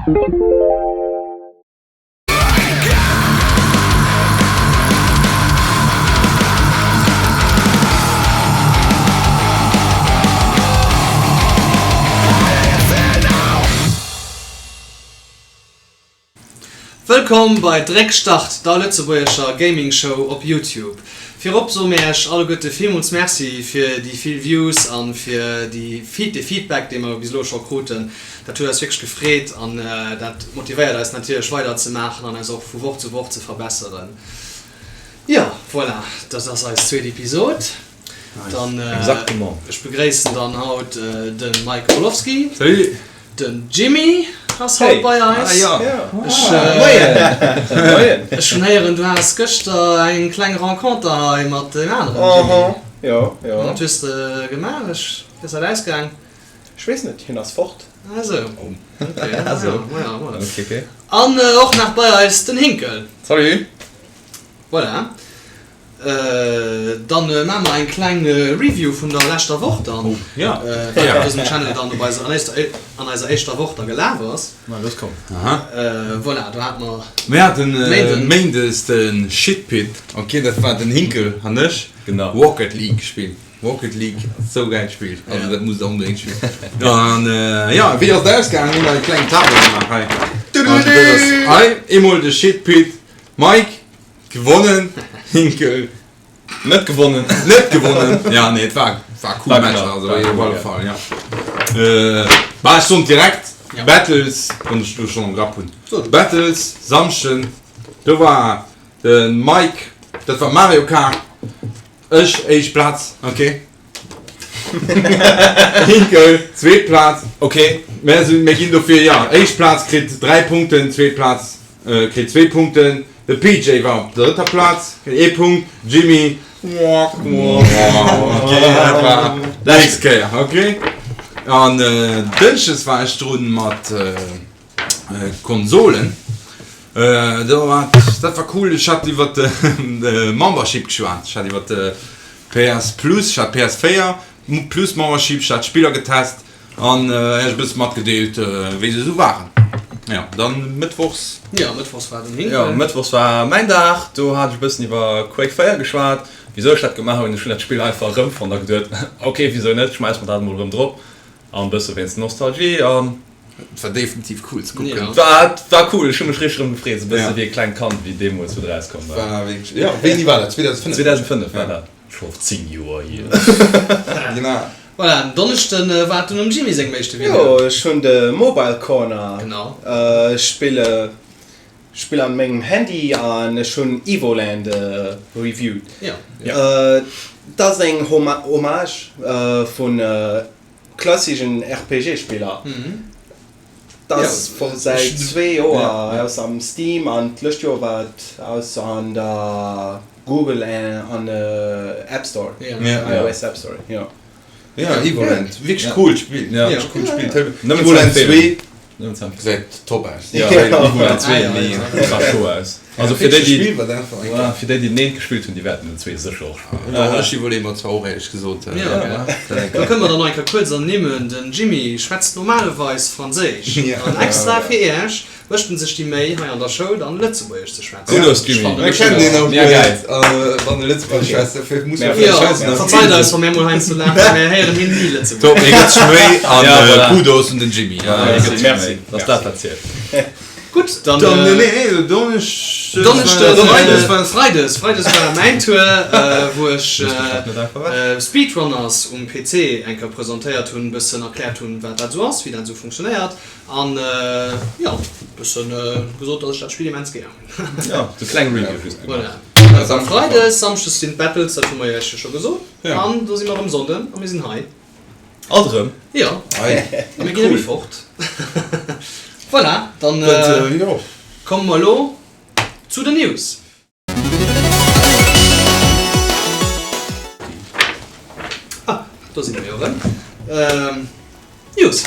Wëllkomm bei Dréck Start, der lëtzebuergescher Gaming Show op Youtube. Virop soe mir iech alleguerte villmools Merci fir déi vill Views an fir déi de Feedback dee mer bis elo scho kruten. Dat huet eis wierklech gefreet an dat motivéiert eis natierlech weider ze maachen an eis och vu Woch zu Woch ze verbesseren. Jo, voilà, dat ass eis zweet Episod. Dann ech begréissen dann haut de Mike Orlowski. Salut. Den Jimmy ass haut bei eis. Ech hunn héieren du has gëschter eng kleng Renconter hei mat deem aneren Jimmy. Jo, jo. Wat hues de gemaach? Ech, wéi ass dat ausgaang? Ech weess net, hien ass fort. Ah sou, ok. Ah sou. An och nach bei eis den Hinkel. Salut. Voilà. Dann maache mer eng kleng Review vun der leschter Woch dann, wat op dësem Channel dann op eiser an eiser éischter Woch da gelaf ass. Voilà, do hate mer. Mir haten Méindes de Shitpit, ok, dat war den Hinkel an ech, Rocket League gespillt. Rocket League ass sou gäilt Spill, also dat musst der onbedéngt spillen. An jo, wéi ass et ausgaangen? Mir hunn eng kleng Tabel gemaach hei. Also dat ass hei eemol de Shitpit Mike. Gewonnen, Hinkel. Net gewonnen. Net gewonnen. Ja, nee, et war, war cool Match, also op alle Fall, ja. Bah, ech soen direkt, Battles, wann ech do schonn am Grapp hunn. Battles, Samschden, do war de Mike, dat war Mario Kart, ech éischt Plaz, ok. Hinkel, zweet Plaz. Ok. Mir sinn, mir ginn dofir, jo, éischt Plaz kritt 3 Punkten, zweet Plaz kritt zwee Punkten. De PJ war op der drëtter Plaz, kritt ee Punkt. Jimmy, ok, dat war nächst Kéier, ok. An Dënschdes war ech drun mat Konsolen. Do war, dat war cool, ech hat iwwer de Membership geschwat, ech hat iwwer de PS Plus, ech hat PS4 Plus Membership, ech hat d'Spiller getest an iech e bësse matgedeelt, wéi se esou waren. Jo, dann mëttwochs. Jo, mëttwochs war den Hinkel. Jo, mëttwochs war mäin Dag, do hat ech e bëssen iwwer Quake 4 geschwat, wisou ech dat gemaach hunn. Ech hunn dat Spill einfach erëmfonnt a geduet, ok, wisou net, schmeiss mer dat emol erëm drop an e bësse wéinst Nostalgie an. Et war definitiv cool ze kucken. Ja. War, war cool, ech hu mech richteg erëm gefreet, esou e bësse wéi e klengt Kand, wéi deemools, wou et erauskomm war. War wierklech, jo, wéini war dat? 2005? 2005 war dat. Scho 10 Joer hier. Genau. Voilà, en Donneschden war et dunn um Jimmy sengem éischte Video. Jo, ech hunn de Mobile Corner. Genau. Ech spille spill an mengem Handy an ech hunn Evoland reviewed. Jo. Et ass eng Hommage vun Klassischen RPG-Spiller. Dat ass säit zwee Joer aus am Steam an d'lëscht Joer war et aus an der Google an App Store, iOS App Store, jo. Jo, Evoland, wierklech coolt Spill, wierklech coolt Spill. Evoland 2 gesäit top aus. Jo, Evoland 2 gesäit chaud aus. Also fir déi, déi fir déi, déi den eent gespillt hunn, déi wäerten den zwee sécher och spillen. Jo, ech iwwerleeë mer zwar och éierlech gesot. Do kënne mer dann nach eng Kéier kuerz ernimmen, Den Jimmy schwätzt normalerweis Franséisch an extra fir Iech mécht en sech déi Méi, hei an der Show dann Lëtzebuergesch ze schwätzen. Kudos Jimmy! Mir kennen deen och guer wann e Lëtzebuergesch schwätzt, dofir muss mer vläicht schwätzen. Verzeit eis, wa mir emol heiansdo laachen, mir héieren hien ni Lëtzebuergesch. Top, hie gëtt sech Méi an Kudos un den Jimmy. Merci, dass dat dat zielt. Gutt, dann. Dann, nee, nee, Donneschdes. Donneschdes, Freides war, Freides, Freides war mäin Tour, wou ech Speedrunners um PC eng Kéier presentéiert hunn, bëssen erkläert hunn, wat dat esou ass, wéi dat esou funktionéiert an, jo, bëssen gesot, dass ech dat Spill immens gär hunn. Jo, sou kleng Review just gemaach. Voilà. Dat war Freides, Samschdes sinn d'Battles, dat hu mer iech jo scho gesot, an do si mer erëm Sonnden a mir sinn hei. Alt erëm? Jo. A mir ginn net méi fort. Voilà, dann komme mer elo zu den News. Ah, do si mer jo erëm. News,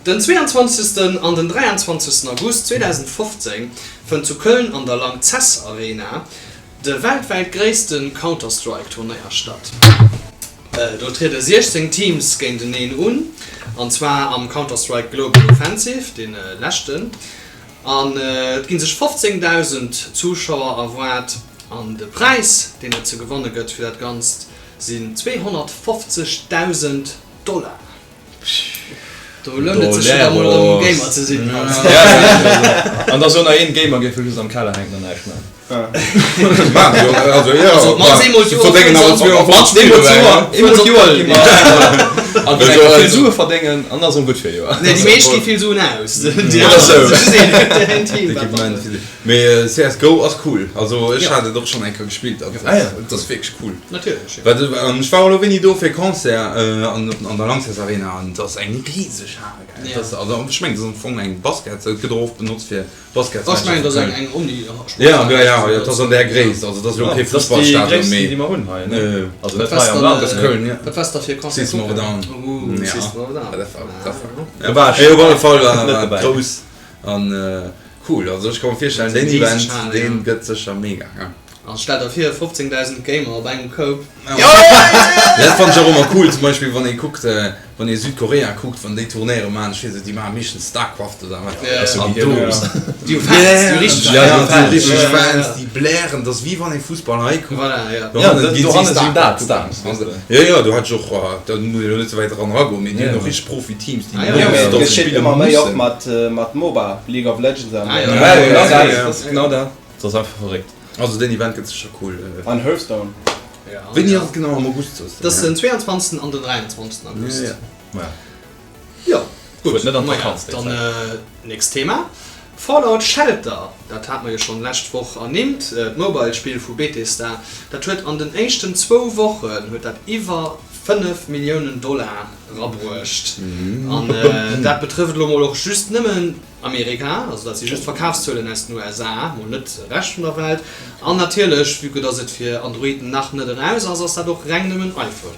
Den 22 an den 23 August 2015 fënnt zu Köln an der Lanxess Arena de weltwäit gréisste Counter-Strike Turnéier statt. Do triede 16 Teams géinteneen un, an zwar am Counter-Strike Global Offensive, dee leschten. An et gi sech 15.000 Zuschauer erwaart. An de Präis, deen et ze gewanne gëtt fir dat Ganzt, sinn 250.000 Dollar. Do lount et sech jo da mol erëm Gamer ze sinn. An da so nach een Gamer géif just am Keller hänken an näischt man. Also op mannst eemol d'Joer Eemol d'Joer gi mer an vill Sue verdéngen an da ass gutt fir e Joer. Nee, déi meescht gi vill Suen aus. Déi aner sou. Just een Team wat mat huet. Mee CSGO ass cool. Also ech hat et och schonn eng Kéier gespillt an et ass wierklech cool. Natierlech. Wat an ech war elo wéini do fir Concert an an der Lanxess Arena an et ass eng riseg Hal gell. Et ass also ech mengen et ass am Fong eng Basket, et gëtt och oft benotzt fir Ech mengen et ass eng eng Omni Ja ja ja et ass an där Gréisst, also et ass elo kee Fussballstadion mee. Déi mer hunn hei ne? Also net Wat hei am Land. Dat ass Köln ja. Wat waars da fir Concert System of a kucken? Down. Ooh System of a Down. Ja dat war dat war. Do war ech op alle Fall war war grouss an cool. Also ech ka mer virstellen deen Event deen gëtt sécher mega ja. An stell der vir 15.000 Gamer op engem Koup. Dat fannen ech och ëmmer cool, zum Beispill wann ee kuckt, wann ee Südkorea kuckt, wann déi Turnéiere maachen, ech weess net, déi maache meeschtens Starcraft oder wat, an do, Déi hu Fans, déi hu richteg Fans. Ja, déi hu richteg Fans, déi blären, dat ass wéi wann ee Fussball hei kuckt. Voilà, ja. Dohannen ginn si Dohanne sinn dat Starcraft Stars, weess de. Jo, jo, do hat ech och, da muss ee lo net ze wäit eran eragoen, mee déi hunn och richteg Profi-Teams, déi Jo, mee et nonstop geschitt spille ëmmer méi och mussen. mat mat MOBA, League of Legends an. Ah, jo. Ja, genau dat, dat ass genau dat. Dat ass einfach verréckt. Also deen Event gëtt sécher cool. An Hearthstone. Wéini ass et genau? Am August soss de? Dat ass den 22. an den 23. August. Jo. Jo, gutt. Net an Maja, d'Vakanz déi dann Zäit. nächst Thema, Fallout Shelter, dat hat mer jo schonn lescht Woch ernimmt, d'Mobile-Spill vu Bethesda, dat huet an den éischten zwou Wochen huet dat iwwer 5 Milliounen Dollar erabruecht. An dat betrëfft elo mol och just nëmmen Amerika, also dat si just d'Verkafszuelen aus den USA, mol net de Rescht vun der Welt. An natierlech, vue que dass et fir Android nach net eraus ass, ass dat och reng nëmmen iPhone.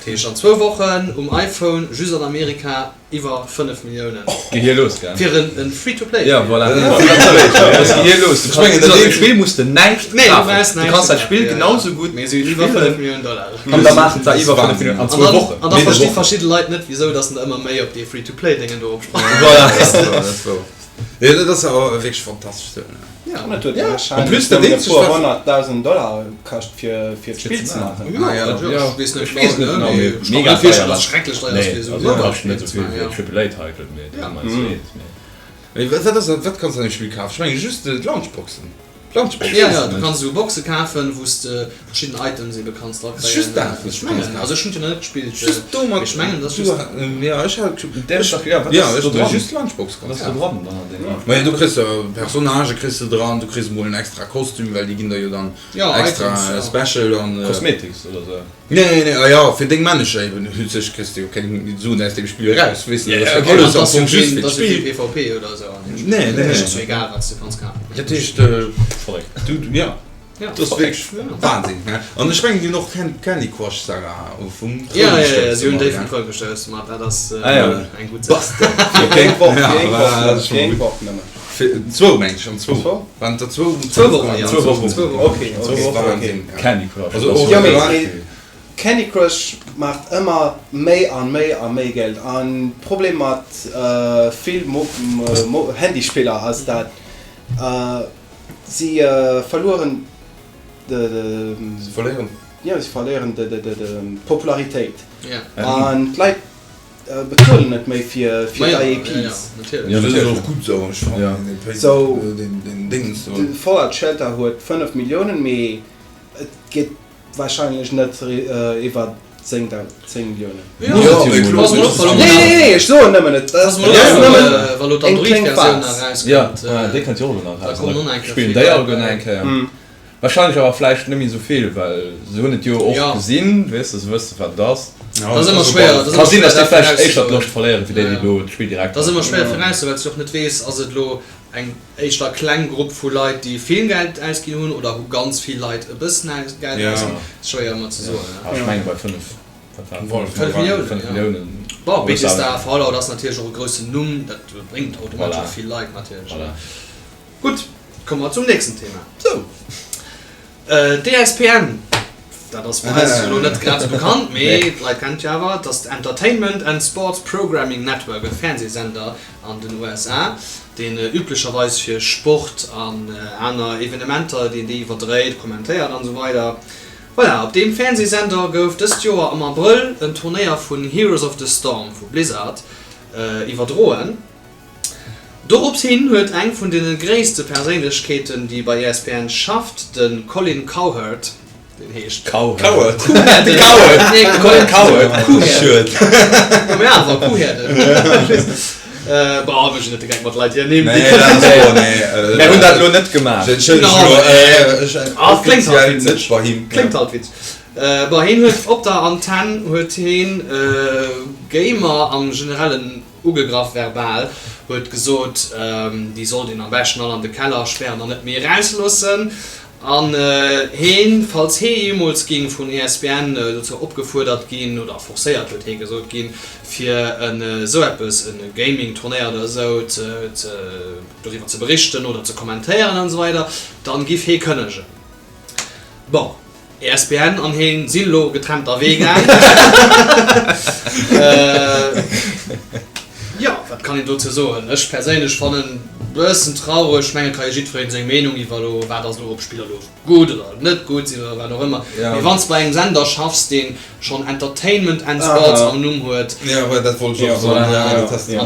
Dat heescht an zwou Wochen um iPhone just an Amerika iwwer 5 Milliounen. Gehier los, gell? Fir en Free-to-Play-Spill. Ja, voilà. Dat ass Gehier los. Du kanns, an deem Spill muss de näischt Nee, du kafen. brauchs Du näischt kanns ze dat Spill kafen, ja, genau ja. sou gutt Mee se hunn iwwer spillen. 5 Milliounen Dollar. An da maachen se iwwer 5 Milliounen an An zwou dann, Wochen. an da Nee, versti Wochen. verschidde Leit net, wisou dass en da ëmmer méi op dee Free-to-Play-Déngen do opsprangen. Voilà. Dat ass wouer. Jo, dat ass awer wierklech fantastesch sou. Ja. An et huet En warscheinlech plus, dat nëmmen e eenzegt, puer wat. 100.000 Dollar kascht fir fir d'Spill ze maachen. Ja, Ah, ja. dat, Ja. ech weess net Ech weess net genau, genau, mee mee ech kann mega mir virstellen, teuer dass et schrecklech deier ass Nee, fir esou e also kascht net Mobile-Spill esou ze vill maachen, wéi ja. e Triple-A-Title, mee dat Ja. ass ëmmer en zweet, mee. Mee wat ass dat, wat kanns du an deem Spill kafen? Ech mengen just d'Launchboxen. Launchboxen. Ja, ja, du kanns esou Boxe kafen, wou s de verschidden Items ebe kanns dra kréien. Just dat, Ech mengen, also ech hunn et jo nach net gespillt, Just domat. mee ech mengen, dat ass just. Ja, ech hat. Der ist doch, ja, wat Ja, ass ech do dran? just Launchbox Wat ass do dran dann an deem? Majo, du kriss Personnagë kriss de dran, du kriss emol en extra Kostüm, well déi ginn der jo dann Ja, extra Items, ja. special an. Cosmetics oder sou? Nee, nee, nee, ah ja, fir deng Männecher eben. U sech kriss de jo keng Suen aus deem Spill eraus, weess de, dat ass jo alles am Fong just fir d'Spill. Dat ass jo keen PvP oder esou an deem Spill. Nee, nee, nee. Ass jo egal, wat s de kanns kafen. Dat heescht, Verréckt. du, ja, Ja. dat ass wierklech Wahnsinn, ne? An ech mengen, déi hunn och Candy Crush Saga vum Troun Ja, ja, ja, gestouss si hunn déi domat, vum gell? Troun gestouss, ma dat ass Ah ja. eng gutt Saach. Bastard. Fir eng Woch, Ja, fir eng war Woch nëmmen, schon fir eng gutt. Woch nëmmen. Fir zwou, meng ech, an zwou. Zwou? Waren et der zwou? Zwou Wochen, ja. Zwou Wochen. Zwou Wochen. Okay, Zwou okay, Wochen. okay. Wahnsinn, ja. Candy Crush. Also das och- Jo, mee, Ja. mee Candy Crush maacht ëmmer méi an méi a méi Geld. An Problem mat vill Handyspiller ass dat si verlueren de, Se verléieren. jo si verléieren de Popularitéit Ja. an d'Leit bezuelen net méi fir fir Majo, d'IAPs. ja, ja, natierlech. Ja, Dat ass natierlech. och gutt sou, ech fannen den Pay, So, den den Dingens do. De Fallout Shelter huet 5 Milliounen, mee et geet Wahrscheinlech net iwwer 10 Milliounen. Jo, mee kloer. Pass mol op, wa lo Nee, nee, nee, ech soen nëmmen, et ass nëmmen wa lo eng kleng d'Android-Versioun Phas. erauskënnt, Ja, déi kënnt jo och elo nach da eraus. kommen och nach eng Kéier Spillen vill déi Leit alleguer nach derbäi. eng Kéier. Wahrscheinlech awer vläicht net méi esou vill, well se hunn et jo och Ja. gesinn, weess de, se wësse wat et ass. Dat ass ëmmer schwéier, dat ass Ka ëmmer sinn, schwéier datt déi dat vläicht éischter virauszesoen. d'Loscht verléieren, wéi déi, déi Ja. elo d'Spill direkt Dat ass ëmmer schwéier Ja. virauszesoen, well s du och net weess, ass et elo eng éischter kleng Grupp vu Leit, déi vill Geld ausginn hunn, oder hu ganz vill Leit e bëssen Geld ausginn? Ass schwéier ëmmer ze soen. Ah, ech menge bei 5, wat war et? 5 Milliounen, 5 ja. Milliounen. Bon, Bethesda, Fallout ass natierlech och e groussen Numm, dat bréngt automatesch och vill Leit natierlech. Voilà. Gutt, komme mer zum nächsten Thema. Sou. D'ESPN. dat ass bei eis elo net grad esou bekannt, mee d'Leit kennen et jo awer, et ass d'Entertainment and Sports Programming Network, e Fernsehsender an den USA, deen üblecherweis fir Sport an aner Evenementer, deen déi iwwerdréit, kommentéiert an esou weider. Voilà, op deem Fernsehsender gouf dëst Joer am Abrëll en Turnéier vun Heroes of the Storm vu Blizzard iwwerdroen. Dorops hin huet eng vun de gréisste Perséinlechkeeten, déi bei ESPN schafft, de Colin Cowherd, deen heescht Cowherd, Colin Cowherd, Kuhherd, mee awer Kuhherden, bon, ech net de Geck mat Leit hir Nimm. Mir hunn dat elo net gemaach. Kléngt halt witzeg, kléngt halt witzeg. Bon, hien huet op der Antenn huet hien Gamer am generellen Ugegraff verbal, huet gesot, déi sollt een am beschten all an de Keller spären an net méi erausloossen. An heen, falls hee jeemools ging vun ESPN dozou opgefuerdert ginn, oder forcéiert huet hee gesot ginn, fir en esou eppes, en Gaming-Turnéier oder esou, ze doriwwer ze berichten oder ze kommentéieren an esou weider, dann giff hee kënnegen. Bon. ESPN an heen sinn elo getrennter Wee gaang. Jo, wat kann een dozou soen? Ech perséinlech fannen bëssen traureg. Ech mengen et ka jo jiddwereen seng Meenung iwwer elo wat ass elo op Spiller elo gutt oder net gutt sinn oder wat och ëmmer. Mee wann s de bei engem Sender schaffs deen schonn Entertainment and Sports am Numm huet an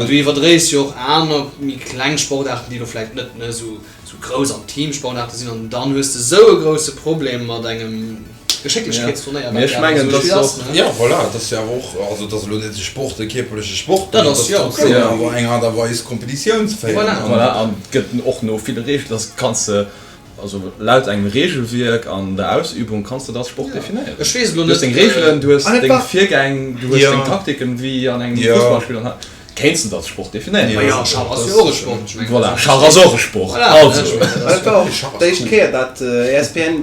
du iwwerdréis jo och aner méi kleng Sportaarten déi elo vläicht net esou sou grouss an Teamsportaarte sinn an dann hues de sou e grousse Problem mat engem Geschécklechkeetsturnéier, wat jo awer esou e Spill ass, ne? Jo, voilà, et ass jo awer och, also et ass elo net e Sport, e kierperleche Sport, mee et ass trotzdem awer eng Aart a Weis Kompetitioun ze féieren. Voilà. Voilà, an et gëtt och no ville Reegelen, dass kanns de, also laut engem Reegelwierk an der Ausübung kanns de dat als Sport definéieren. Ech weess elo net. Du hues deng Reegelen, du hues deng Virgäng, du hues deng Taktiken, wéi an engem Fussballspill an. Kéints de dat als Sport definéieren? Ma jo, Schach ass jo och e Sport. Ech mengen, Voilà, Schach ass och e Sport. Voilà, Also. ech mengen, dat war och d'éischt Kéier, dat ESPN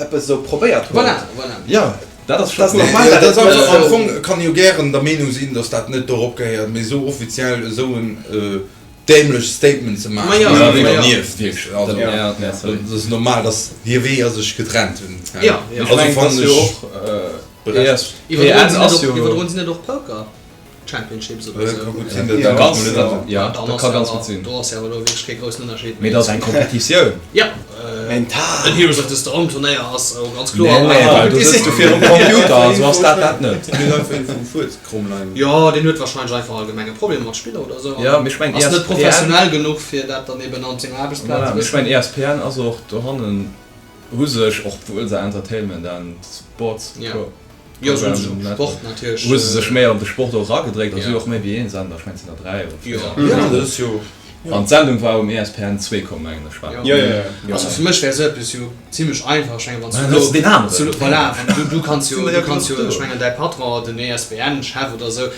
eppes esou probéiert huet. Voilà, voilà. Jo, dat ass scho normal, dat dat ass am Fong kann ee jo gären der Meenung sinn, datt dat net dorop gehéiert, mee esou offiziell esou en dämlecht Statement ze maachen, Ma jo, ass ma jo. dernieft. Also, dat ass normal, datt hir Weeër sech getrennt hunn. Jo, jo. Also Ech mengen, fannen dass jo ech och berechtigt. ESPN ass jo. Iwwerdroen si net och Poker? Championships oder Dat sou. ka gutt sinn, dat Ja. kann ech mol net. Ja, Dann dat ass ka ganz awer, gutt sinn. do ass jo awer elo wierklech kee groussen Ënnerscheed Mee méi. dat ass eng Kompetitioun. Ja, Mental. en Heroes of the Storm Turnéier ass och ganz kloer Nee, nee, eng well do sëtz du Kompetitioun. virum Computer, also ass dat dat net. Mir hunn einfach een vum Fuerz kromm leien. Jo, deen huet wahrscheinlech einfach allgemeng e Problem mat Spiller oder sou Ja, an mee ech mengen ass net ESPN professionell genuch fir dat dann eben an senger Aarbechtsplaz Voilà, e mee ech bëssen. mengen ESPN ass och dohannen, hu sech, och obwuel se Entertainment and Sports Ja. Pro. Jo, se hunn sech um Sport natierlech. Hu se sech méi an de Sport och eragedréckt, a si och méi wéi een Sender, ech mengen et sinn der 3 oder 4. Jo, dat ass jo. An d'Sendung war um ESPN 2 komm, mengen ech. War. Jo, jo. Also fir mech wär esou eppes jo zimlech einfach, ech mengen, wann s du Dann hues du deen aneren. Voilà, wann du, du kanns jo, du kanns jo, ech mengen däi Patron, den ESPN-Chef oder esou,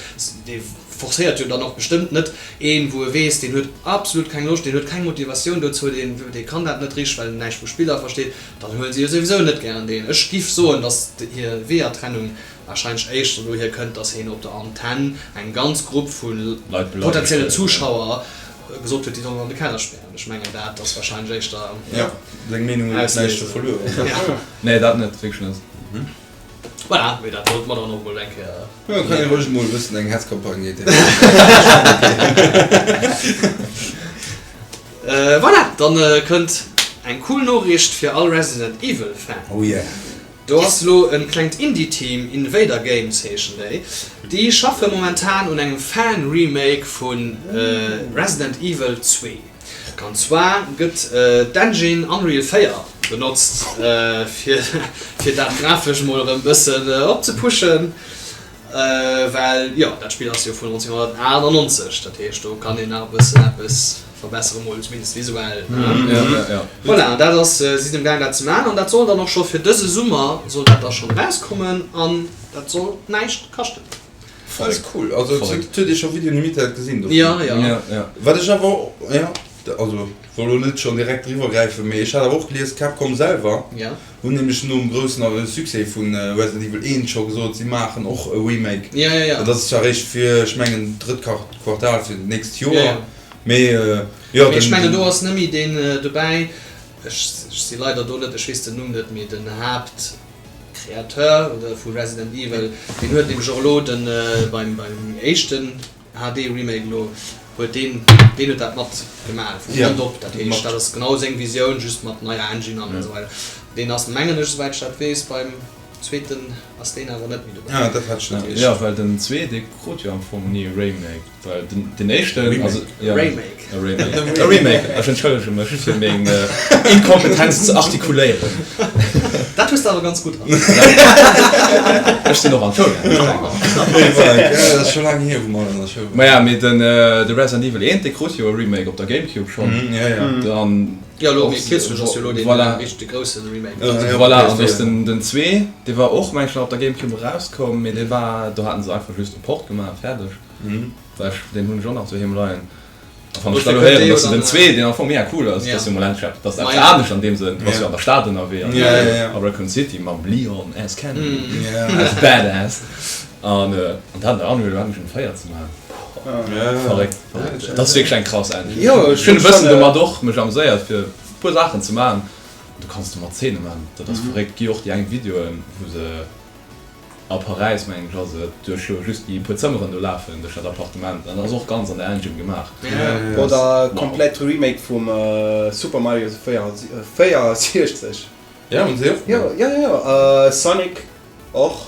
dee forcéiert jo dann och bestëmmt net een, wou e weess, deen huet absolut keng Loscht, deen huet keng Motivatioun dozou, deen, dee kann dat net richteg, well en näischt vu Spiller versteet. Dann huelen se jo souwisou net gären deen. Ech giff soen, dass hir Weeërtrennung wahrscheinlech éischter dohier kënnt, dass heen op der Antenn eng ganz Grupp vu potenziellen Zuschauer gesot huet, déi sollen an de Keller spären. Ech mengen, dat ass wahrscheinlech éischter Jo, seng Meenung huet näischt ze verlueren. Nee, dat net, wierklech net. Voilà, mee dat wollte mer dann och mol eng Kéier. Jo, kann ee roueg mol e bëssen eng Hetzcampagne géint hien. Voilà, dann kënnt eng cool Noriicht fir all Resident Evil Fan. Oh yeah. Do ass lo en klengt Indie Team, Invader Games heeschen déi, déi schaffe momentan un engem Fan Remake vu Resident Evil 2. An zwar gëtt d'Engine Unreal 4 benotzt fir fir dat grafesch mol erëm bëssen opzepushen. Well jo, dat Spill ass jo vun 1998, dat heescht do kann een nach e bëssen eppes verbesseren, mol zumindest visuell. Voilà, an dat ass, si sinn am gaang dat ze maachen an dat soll dann och scho fir dëse Summer soll dat da schonn erauskommen an dat soll näischt kaschten. Dat ass cool, also et huet ee scho Videoen im Internet gesinn dovun. Jo, jo. Wat ech awer, jo, also wëll elo net schonn direkt driwwer gräifen, mee ech hat awer och gelies, Capcom selwer Hunn nämlech nom groussen Succès vu Resident Evil 1 scho gesot, si maachen och e Remake. Dat ass zwar eréischt fir, ech mengen, d'drëtt Quartal fir d'nächst Joer, mee jo. Mee ech mengen, do ass nëmme deen dobäi, ech si leider do net, ech weess den Numm net, mee den Haaptcreateur. Créateur oder vu Resident Evil, deen huet nämlech och elo den beim beim éischten HD Remake elo huet deen deen huet dat mat gemaach vu Grond op. Dat heescht dat ass genau seng Visioun, just mat neier Engine an esou weider. Deen ass mengen ech esouwäit ech dat weess beim zweeten ass deen awer net méi dobäi. Ah dat hat ech net. Jo well den zwee dee krut jo am Fong ni e Remake. Well den, den éischten, Remake. also, ja, Remake. E Remake. E Remake. Ech entschëllege mech fir meng Inkompetenz ze artikuléieren. Dat hues de awer ganz gutt an. Ech sinn och an d'Schoul gaangen. Ja, dat ass scho laang hier, wou mer an der Schoul waren. Maja, mee den, de Resident Evil 1, dee krut jo e Remake op der Gamecube schonn. Ja, ja. Dann. Jo, elo méi kierzlech ass jo elo deen Voilà. richtege grousse Remake. Ja, ja, Voilà, an dass den, den 2, dee war och, meng ech, nach op der Gamecube erauskomm, mee dee war, do haten se einfach just e Port gemaach, fäerdeg. Well ech, deen hunn ech och nach doheem leien. A wann ech da lo héieren, dass se den 2, deen am Fong mega cool ass, dass se emol endlech eppes, dass eppes anescht an deem Sënn, du bass jo an der Stad ënnerwee an a Raccoon City mam Leon S. Kennedy als Badass an an dat an der Unreal Engine 4 ze maachen, verréckt, verréckt. Dat ass wierklech eng krass Engine. Ech hunn e bëssen domat och mech ameséiert fir e puer Saachen ze maachen. Du kanns domat Zeene maachen, dat ass verréckt. Gi och déi eng Videoen, wou se. A Paräis, mengen ech, ass et, duerch jo just déi puer Zëmmeren do lafen, duerch dat Appartement, an dat ass och ganz an der Engine gemaach. Oder komplett Remake vum Super Mario 64. Ja, hunn se och gemaach. Jo, jo, jo, Sonic och.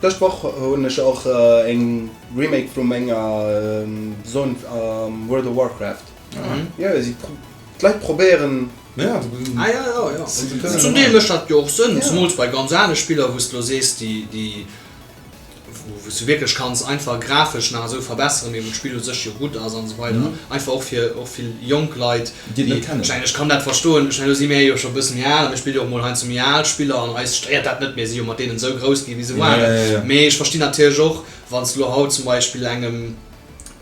Dëscht Woch hunn ech och eng Remake vu menger Zone am World of Warcraft. Jo, si d'Leit probéieren. Ah ja, ja, ja. Zum Deel mécht dat jo och Sënn, zemools bei ganz ale Spiller, wou s de elo sees, déi, déi, wou s du wierklech kanns einfach grafesch nach esou verbesseren, mee wou d'Spill u sech jo gutt ass an esou weider. Einfach och fir och vill jonk Leit, Déi et déi, net kennen. ech mengen, ech kann dat verstoen, ech mengen, elo si mär jo scho e bësse méi al a mir spille jo och mol heiansdo méi al Spiller an eis stéiert dat net, mir si jo mat deenen esou grouss gi wéi se waren. Mee ech verstinn natierlech och, wann s de elo haut zum Beispill engem,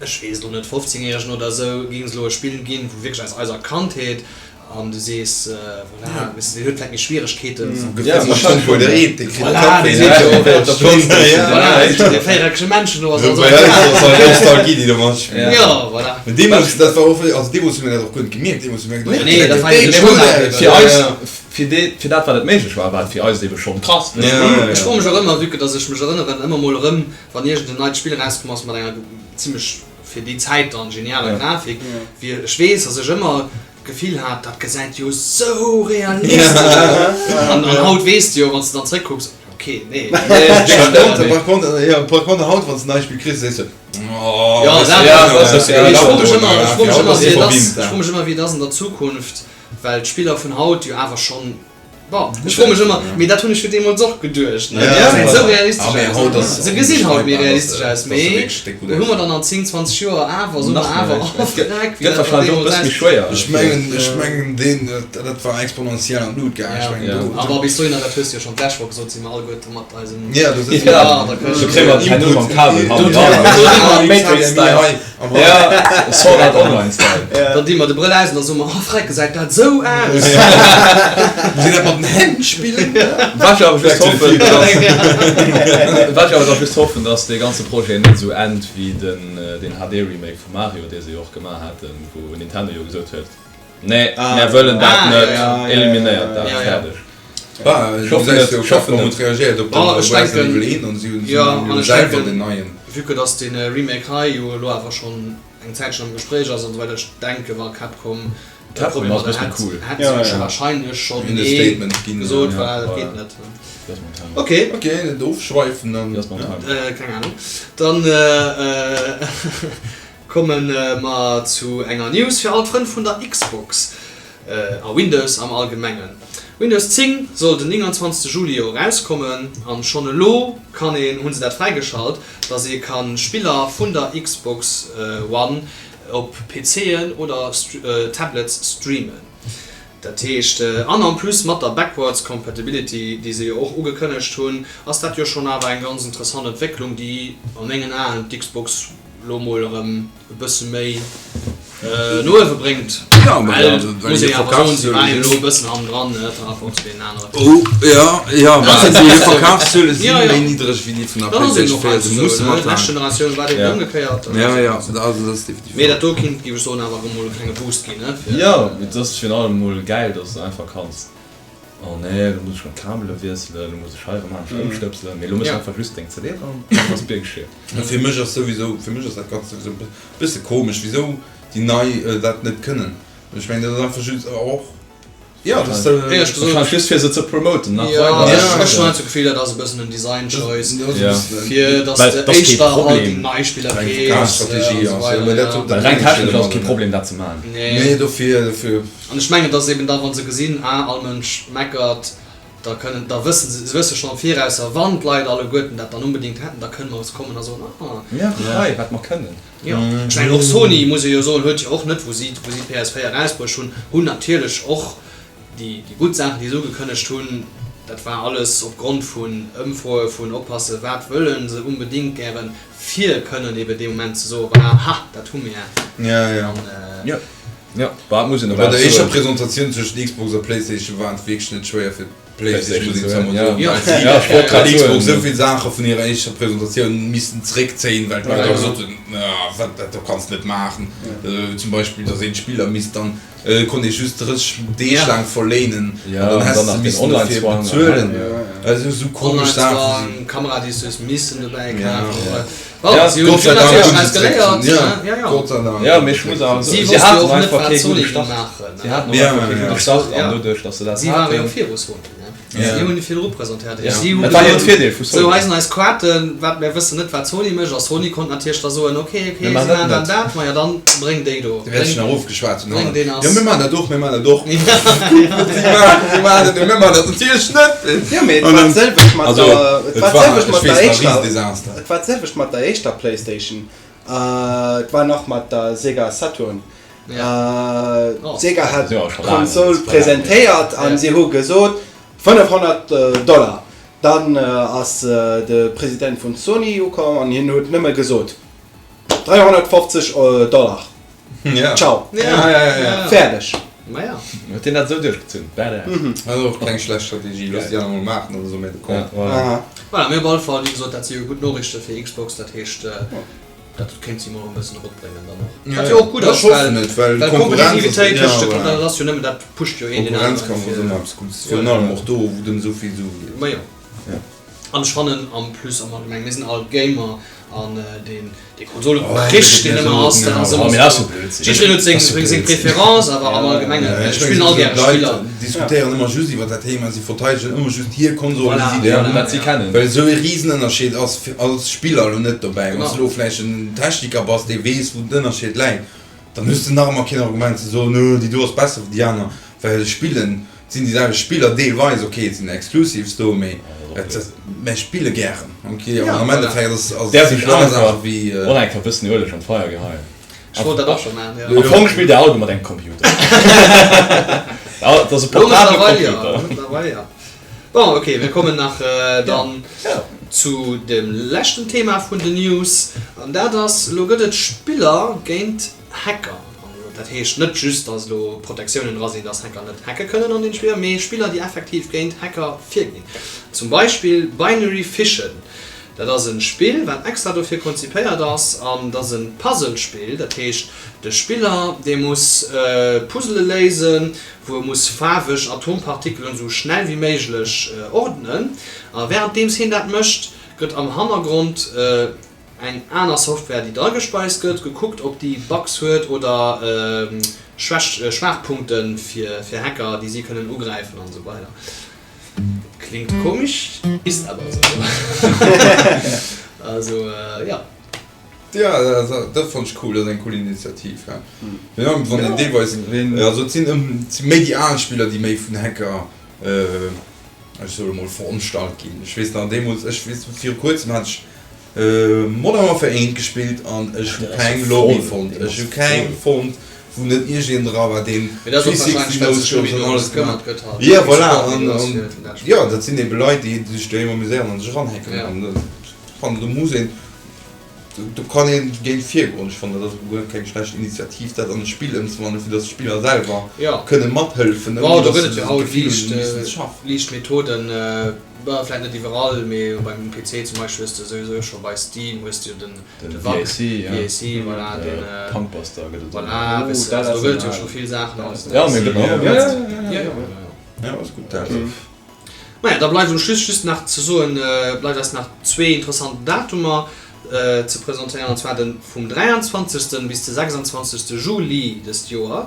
ech weess et elo net, 15 järegen oder esou, géing se elo e Spill ginn, wou wierklech aus eiser Kandheet, an du sees, voilà, weess de, deen huet vläicht méi Schwieregkeeten. Voilà, dee seet jo, voilà, dee véiereckege Männchen do ass also. Jo, voilà. Deemools, dat war och, also deemools hu mir dat och guer net gemierkt, deemools hu mir geduecht, Nee, dat war jo de Standard. Fir eis, fir dee, fir dat wat et méiglech war, war et fir eis ebe schonn krass. Ech froe mech och ëmmer, vue que dass ech mech erënneren, ëmmer mol erëm, Wann iergend en neit Spill erauskomm ass mat enger zimlech, fir déi Zäit dann, genialer Grafik, wéi ech weess, dass ech ëmmer d'Gefill hat, dat gesäit jo sou realistesch aus. An haut weess de jo, wann s de dann zréckkucks, ok, nee. Par contre, jo, par contre haut, wann s de en neit Spill kriss, sees de, oh, Jo, dat, mee ech froe mech ëmmer, ech froe mech ëmmer, wéi et ass, ech froe mech ëmmer, wéi et ass an der Zukunft, well d'Spiller vun haut jo awer schonn Bon, ech froe mech ëmmer, mee dat hunn ech jo deemools och geduecht, ne? Déi gesinn esou realistesch aus. Se gesinn haut méi realistesch aus, mee hu mer dann an 10, 20 Joer awer, soe mer awer, oh freck, wéi dat dann deemools ausgesinn huet. Ech mengen, ech mengen deen, dat war exponentiell an d'Lut gaangen. Ech mengen do. Awer bis dohinner, dat hues de jo schonn d'lescht Woch gesot, si mer alleguerte mat eisem. Ja, do sëtze mer. Ja, da kënne Do kréie mer d'Hänn mam Kabel. Do di mer Matrix-Style. Ja, Sword Art Online Style. Dann di mer de Brëll aus an da soe mer, oh freck, gesäit dat esou aus! Muss een dat mat den Hänn spillen? Wat ech awer just hoffen, dass, wat ech awer da just hoffen, dass dee ganze Projet net esou ennt wéi den, deen HD-Remake vu Mario, dee se jo och gemaach haten, wou Nintendo jo gesot huet, Nee, mär wëllen dat net, eliminéiert dat, fäerdeg. Bah, Ich hoffe net, ich hoffe net. reagiert op den ech denken, Level 1 an si hunn jo, an ech selwer den denken, neien. vue que dass dee Remake hei jo elo awer schonn eng Zäitchen am Gespréich ass an esou weider, ech denke wa Capcom e Capcom Problem ass e mat bëssen hätt, cool. hätt se jo scho wahrscheinlech schonn Hunn e nee Statement ginn, gesot, ja. voilà, dat geet net. Just my time. Ok. Ok, net ofschweifen dann. Just my time. Keng Ahnung. Dann komme mer zu enger News fir all d'Frënn vun der Xbox. A Windows am Allgemengen. Windows 10 soll den 29 Juli jo erauskommen an schonn elo kann een, hunn se dat fräigeschalt, dass ee kann Spiller vun der Xbox One op PCen oder Tablets streamen. Dat heescht, an en plus mat der Backwards Compatibility déi se jo och ugekënnegt hunn, ass dat jo schonn awer eng ganz interessant Entwécklung déi a mengen Aen d'Xbox lo mol erëm e bësse méi no uewe bréngt. Ja, ma Well, also, well muss hir een awer soen, si waren jo Verkafszuele elo e bëssen hannendran, ne, par rapport zu deenen aneren. Oh, ja, ja, Dat ma ass hir eben Verkafszuele si Ja, ja. méi niddreg wéi déi vun der Dat ass eben PlayStation och 4, einfach se esou, musse ne. mathalen. Lescht Generatioun war et eben Ja. ëmgekéiert. Ja, ja, also dat ass definitiv Mee dat wahr. do kinnt, géif ech soen, awer erëm mol e klenge Boost ginn, ne, fir. Jo, et ass virun allem mol gäil, dass de einfach kanns. Oh nee, lo muss ech rëm d'Kabele wiesselen, lo muss ech hei rëm anescht ëmstëpselen. Mee lo méchs einfach just deng CD dran an dann ass d'Bier geschielt. Fir mech ass souwisou, fir mech ass dat Ganzt souwisou e bësse komesch, wisou déi nei dat net kënnen. Ech mengen, dat ass einfach just och, jo, dat ass. Éierlech gesot. Wahrscheinlech just fir se ze promoten nach weider. Jo, ech hunn halt esou d'Gefill, dat ass e bëssen en Design Choice, fir dass de éischter halt déi nei Spiller keefs an esou weider, jo. Well reng technesch ass et kee Problem dat ze maachen. Nee, dofir, dofir. An ech mengen, et ass eben da, wa se gesinn, ah, all Mënsch meckert, da kënnen, da wësse se, se wësse schonn am Viraus, a wann d'Leit alleguerten dat dann unbedéngt hätten, da kënne mer ons kommen a soen, ah. Ja, hei, wat mer kënnen. Jo, ech mengen och Sony, muss ee jo soen, huet jo och net, wou si, wou si d'PS4 erausbruecht hunn, hunn natierlech och déi, déi gutt Saachen, déi se ugekënnegt hunn, dat war alles opgrond vun Ëmfroe vun oppasse wat wëlle se unbedéngt gären, fir kënnen eben dee Moment ze soen, voilà, ha, dat hu mir. An, Jo, jo, bah, et muss een Bei awer der och éischter soen. Presentatioun zwëschen Xbox a Playstation war et wierklech net schwéier fir Playstation muss een zwar mol soen, well si well Xbox esou vill Saache vun hirer éischter Presentatioun missten zeréckzéien, well d'Leit da gesot hunn, wat, dat do kanns de net maachen. Zum Beispill, datt een d'Spiller misst dann, konnt ee just 30 Deeg laang verléinen an dann häss de missen dofir bezuelen. Also esou komesch Saache sinn. Online-Zwang, Kamera, déi s du hues missen dobäi kafen. Gott sei Dank hunn se zeréckgezunn. Gott sei Dank. Jo, mee ech muss awer soen, si haten einfach kee gudde Start. Si haten och einfach kee gudde Start an doduerch, datt se dat Si ware jo haten. viru Sony, ne? Si hunn virdru presentéiert. Si hu Dat war hiren gesot, Virdeel vu Sou, Sony. hei sinn eis Quaten, wat mir wëssen net, wat Sony mécht. A Sony konnt natierlech da soen, ok, ok, Mir si maachen dat maachen dann net. dat, maja dann bréng déi do. Déi wäerte sech nach ofgeschwat hunn Bréng hannen. deen ass. Jo, mir maachen dat och, mir maachen dat och. Kuck, wat si maachen, si maachen dat, mir maachen dat natierlech net. Jo, mee et An war dann, d'selwecht mat also, der, et et war war, d'selwecht ech mat der weess nach, éischter, Riesendesaster. et war d'selwecht mat der éischter Playstation. Et war nach mat der Sega Saturn. Sega hat d'Konsol presentéiert a si hu gesot 500 Dollar. Dann ass de President vun Sony ukomm an hien huet nëmme gesot 350 Dollar. Ciao. Fäerdeg. Huet hien dat esou duerchgezunn? Badass. Dat ass och keng schlecht Strategie. Looss déi aner mol maachen, dat ass och méi de Compte. Voilà, mee op alle Fall, wéi gesot, dat si jo gutt Noriichte fir Xbox. Dat heescht, dat kéint si mol e bëssen eropbréngen dann och. Wat jo och gutt ass, well d'Kompetitivitéit tëscht de, dat ass jo nëmmen, dat pusht jo een deen Konkurrenz aneren kann fir. ëmmer eppes Guddes, virun allem och do, wou et ëm esou vill Sue geet. Majo. An ech fannen en plus am Allgemeng, mir sinn all Gamer an deen dee Konsolekrich deen ëmmer ass, dat ass ëmmer esou, jiddwereen huet seng seng Préférence, awer am Allgemengen ech spillen all gäre Spiller. D'Leit diskutéieren ëmmer just iwwer dat Thema, si verteidegen ëmmer just hir Konsol, déi si Voilà, wat si kennen. Well esou ee Risenënnerscheed ass fir als Spiller elo net dobäi. Wann s de elo vläicht en Techniker bass, dee weess wou den Ënnerscheed läit, dann hues de nach ëmmer keen Argument ze soen, oh déi do ass besser wéi déi aner, well spillen Et sinn déi selwecht Spiller deelweis, ok et sinn Exclusives do, mee et mär spille gären, ok, an am Endeffekt ass Däerf sinn ech aner einfach Saache wéi. och eng Kéier bëssen Ueleg an d'Feier geheien? Ech wollt dat och scho maachen, jo. Am Fong spillt der Auto mat engem Computer. Et ass e Lo portabele mëttlerweil jo, Computer. mëttlerweil jo. Bon, ok, mir kommen nach dann zu dem leschten Thema vun den News, an dat ass, elo gëtt et Spiller géint Hacker. Dat heescht net just, dass elo Protektiounen dra sinn, dass Hacker net hacke kënnen an den Spiller, mee Spiller, déi effektiv géint Hacker virginn. Zum Beispill Binary Fission. Dat ass e Spill, wat extra dofir konzipéiert ass an dat ass e Puzzle-Spill. Dat heescht, de Spiller, dee muss Puzzle léisen, wou e muss faarweg Atompartikelen esou schnell wéi méiglech ordnen. A wärenddeems hien dat mécht, gëtt am Hannergrond eng aner Software déi dragespeist gëtt, gekuckt ob déi Bugs huet oder Schwaachpunkte fir Hacker déi si kënnen ugräifen an esou weider. Klingt komesch, ist awer esou. Also jo. Jo, dat fannt ech cool, dat ass eng cool Initiativ. Jo, wann een deelweis, also et sinn méi déi al Spiller déi méi vun Hacker, ech soe mol veronstalt ginn. Ech weess nach deemools, ech weess viru kuerzem hat ech Modern Warfare 1 gespillt an ech hu keng Lobby fonnt. Ech hu keng fonnt, wou net iergendeen dra war, deen 360 No-Scopes an alles gemaach huet. Jo, voilà, an jo, dat sinn ebe Leit, déi sech doheem amuséieren an sech eranhacken. An ech fannen, do muss een, do kann ee géint virgoen. Ech fannen, dat ass guer keng schlecht Initiativ, dat an e Spill ëmzewandeln, fir datt d'Spiller selwer kënne mathëllefen, Bon, ouni do datt gëtt se et jo haut d'Gefill hunn, liicht, se missten schaffen. liicht Methoden. Bah, vläit net iwwerall, mee beim PC zum Beispill hues de souwisou scho bei Steam hues de jo den Den VAC, VAC, ja. VAC, voilà, den Punkbuster gëtt et och. Voilà, weess de, also do gëtt et jo scho vill Saachen. Ja, mee gëtt nach ëmmer benotzt. Ja, ja, ja. Jo, ass gutt dat. Maja, da bleift um Schluss just nach ze soen, bleift eis nach zwee interessant Datumer ze presentéieren, an zwar de vum 23. bis de 26. Juli dëst Joer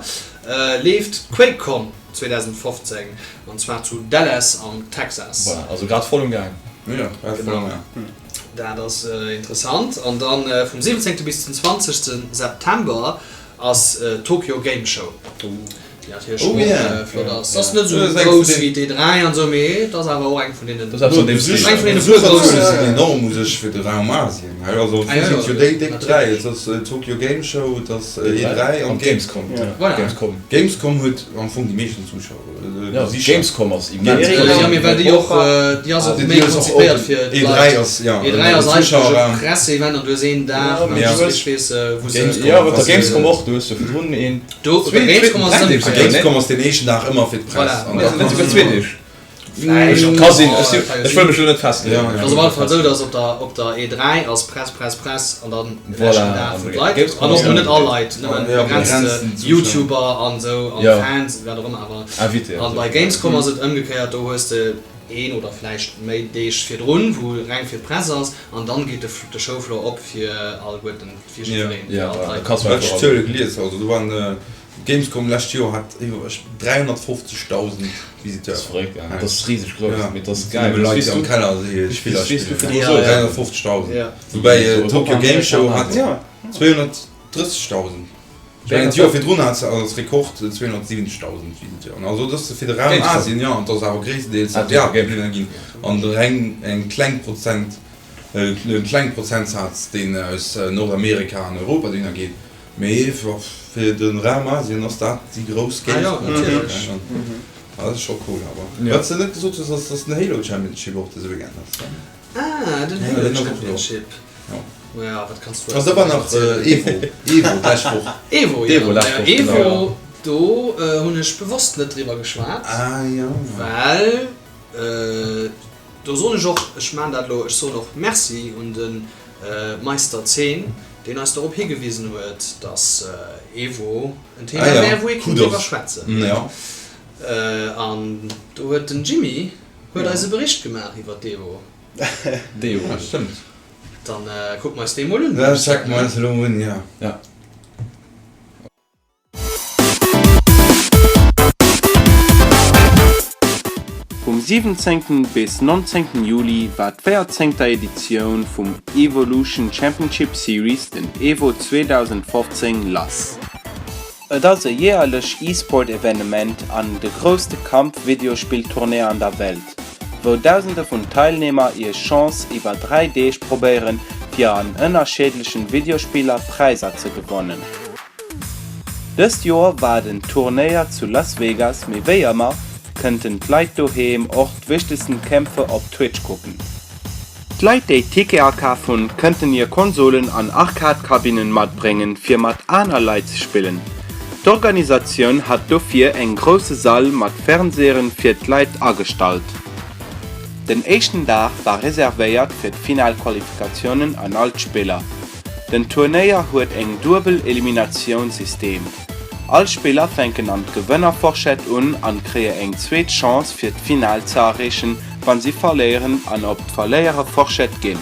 leeft d'QuakeCon 2015, an zwar zu Dallas am Texas. Voilà, also grad voll um Gaang. Jo, grad voll um Gaang. Dat ass interessant. An dann vum 17. bis den 20. September ass d'Tokyo Game Show. Déi natierlech och flott ass. Ass net esou grouss wéi d'E3 an esou, mee et ass awer och eng vun deenen, eng vun deene puer groussen. Sinn enorm u sech fir de Raum Asien. Also et sinn jo déi déck 3, et ass Tokyo Game Show, et ass E3 an Gamescom. Gamescom. Gamescom huet am Fong déi meeschten Zuschauer. Jo, Gamescom ass immens grouss. Jo, mee well déi och, déi ass och méi konzipéiert fir d'Leit. E3 ass eigentlech e Presseevent an du hues een Dag, ech weess, wou se. Jo, op der Gamescom och, du hues jo virdrun een. Do, op der Gamescom ass et ëmgekéiert. Gamescom ass deen éischten Dag ëmmer fir d'Press. Voilà. An da Net souguer zwee Deeg. Vläicht. Ka sinn, ech si, ech wëll mech elo net festleeën. Et ass op alle Fall esou, dass op der, op der E3 ass Press, Press, Press an dann de Voilà, leschten Dag an vun der d'Leit. Gamescom An ass och net all Leit, nëmmen Ja, begrenzte begrenzten Zuschauer. YouTuber an esou an Ja. Fans, wat och ëmmer awer. Invité An bei Gamescom ass et ëmgekéiert, do hues de een oder vläicht méi Deeg virdrun, wou reng fir d'Press ass an dann geet de, de Showfloor op fir alleguerten. Fir jiddwereen, fir Ja, all voilà, da d'Leit. kanns du Wat einfach ech Zuele gelies, also do waren d'Gamescom lescht Joer hat iwwer 350.000 Dat ass Visiteuren. verréckt, ja. Dat ass riseg grouss, Ja, mee dat ass dat sinn geil. nëmme Dat Leit, weess déi am du, Keller si Spiller weess du spillen. virdru Ja, soos. ja. 350.000. Ja. Woubäi So, d'Tokyo Europa, Game Show Amerika, hat Ja. 230.000. Ech mengen d'Joer virdrun hat se als Rekord 270.000 Visiteuren. Also dat ass fir de Raum Gamescom. Asien, jo, an dat ass awer gréisstendeels Ah, Tokyo Game Asiaten ginn an reng eng kleng Prozent E klenge Prozentsaz, deen aus Nordamerika an Europa dohinner geet, mee fir de Raum Asien ass dat déi grouss Gamescom. Dat ass scho cool awer. Wat s de net gesot hues, ass, dass den Halo Championship och dëse Weekend ass. Ah, den Halo Championship. Jo, wat kanns du eis do nach erzielen? Evo, Evo d'lescht Woch. Evo, jo. Evo, do hunn ech bewosst net driwwer geschwat, well Do soen ech och, ech maachen dat elo, ech soen och Merci un de Meister 10, deen eis dorop higewisen huet, dass Evo en Thema wär, wou ee kinnt driwwer schwätzen. An do huet den Jimmy huet eis e Bericht gemaach iwwer d'Evo. D'Evo. Dann kucke mer eis dee mol un. Dat checke mer eis elo un, jo. Vum 17. Bis 19. Juli war d'véierzéngter Editioun vum Evolution Championship Series, den Evo 2015, lass. Et ass e jäerlech E-Sport-Evenement an de grousste Kampf-Videospill-Turnéier an der Welt, wou Dausende vun Teilnehmer hir Chance iwwer 3 Deeg probéieren, fir an ënnerscheedlechen Videospiller Präiser ze gewonnen. Dëst Joer war den Turnéier zu Las Vegas, mee wéi ëmmer kënnten d'Leit doheem och d'wichtegsten Kämpfe op Twitch kucken. D'Leit déi Tickete akaf hunn, kënnten hir Konsolen an Arcade-Kabinnen matbréngen fir mat aner Leit ze spillen. D'Organisatioun hat dofir eng grousse Sall mat Fernsehere fir d'Leit agestallt. Den éischten Dag war reservéiert fir d'Finalqualifikatiounen an all d'Spiller. Den Turnéier huet eng duebel Eliminatioun-System. All Spiller fänken an d'Gewënnerforschett un an kréie eng zweet Chance fir d'Final ze erreechen, wann si verléieren an op d'Verléiererforschett ginn.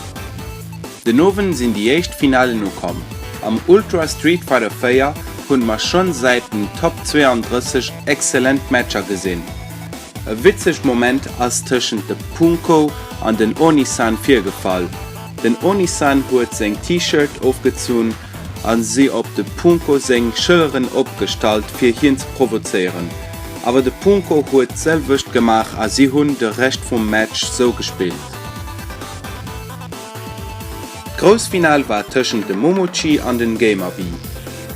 Den Owend sinn déi éischt Finalen ukomm. Am Ultra Street Fighter 4 hunn mer schonn säit den Top 32 excellent Matcher gesinn. E witzeg Moment ass tëschent de Punko an den Onisan virgefall. Den Onisan huet seng T-Shirt ofgezunn a si op de Punko seng Schëlleren opgestallt fir hien ze provozéieren. Awer de Punko huet d'selwecht gemaach a si hunn de Rescht vum Match sou gespillt. D'grouss Final war tëschent dem Momochi an den Gamerbee.